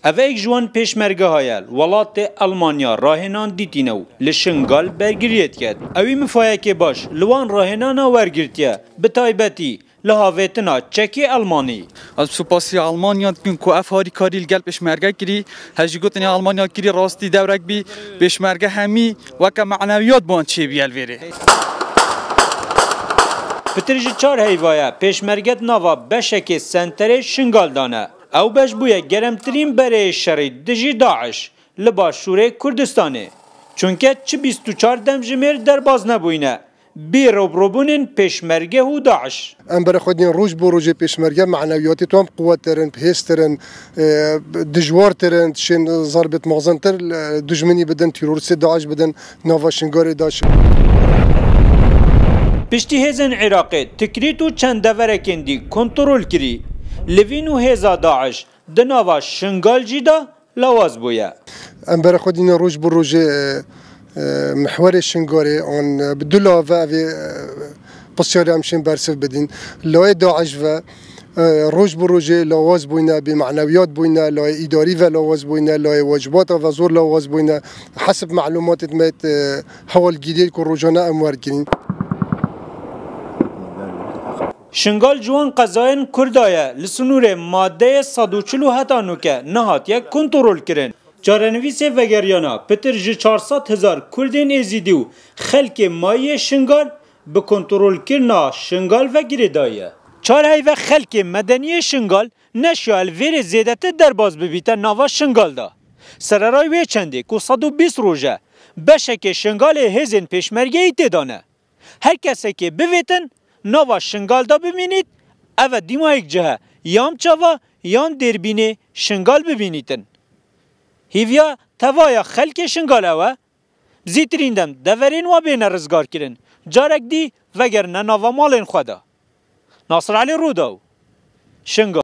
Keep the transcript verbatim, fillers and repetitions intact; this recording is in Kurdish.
Ev êk ji wan pêşmergeha ye, li welatê Elmanya rahênan dîtîne û li Şingal bergiriyê dike. Ewî mifayekê baş li wan rahênana wergirtiye, bi taybetî li havêtina çekê Elmanî. Ez supasî Almanya dikim ku ev harîkarî li gel pêşmerge kirî. He jî gotinê Almanya kirî rastî dewrek bî pêşmerge hemî weke manewiyat ban çêbiye li vêrê. Pitir ji çar heyva ye pêşmerge di nava beşekê senterê Şingal de ne. Ew beş bûye germtirîn berê şerî dijî DAIŞ li başûrê Kurdistanê. Çunke çi bîst û çar demjimêr derbaz nebûyne. Bî rûbirûbûnên pêşmerge û DAIŞ. Em berê xwe dîn roj bo rojê pêşmerge manewiyatê wan quwettir in, bihêztir in, e, dijwartir in, dişên zarbet mezintir, e, dijminî bidin, teroristê DAIŞ bidin nava Şingalê de. Piştî hêzên Iraqê Tikrît û çend deverekên dî kontrol kirî, Livîn û hêza DAIŞ di nava Şingal jî de lawaz bûye. Em berê xwe dîne roj bi rojê, e, e, mihwerê Şingalê an, e, bi du lave evê, e, pisyarê em şên bersiv bidîn. Layê DAIŞ ve, e, roj bi rojê lawaz bûyne, bê manewiyat bûyne, layê îdarî ve lawaz bûyne, layê wecibata ve zor lawaz bûyne. Hesib melumatê me, e, hewalgiriyê ku rojane em wergirîn. Şingal ji wan qezayên Kurda ye, li sinûrê madeyê sed û çil û heta nûke nehatiye kontrol kirin. Çarenivîsê vegeriyana pitir ji çar sed hezar Kurdên Êzîdî û xelkê mayî yê Şingal bi kontrolkirina Şingal ve girêdayî ye. Çar heyve xelkê medenî yê Şingal neşiya li vêrê zêdetir derbas bibîte nava Şingal de. Sererayî wê çendê ku sed û bîst roj e, beşekê Şingalê hêzên pêşmergeyî tê de ne. Her kesekê bivêtin nava Şingal de bimînît, ev e dîmayek cih e, yam çava, yam dêrbînê Şingal bibînîtin. Hîviya tevaya xelkê Şingal ew e, zîtirîn dem deverên wa bêne rizgarkirin, carek dî vegerine nava malên xwe de. Nasir Elî Rûdaw, Şingal.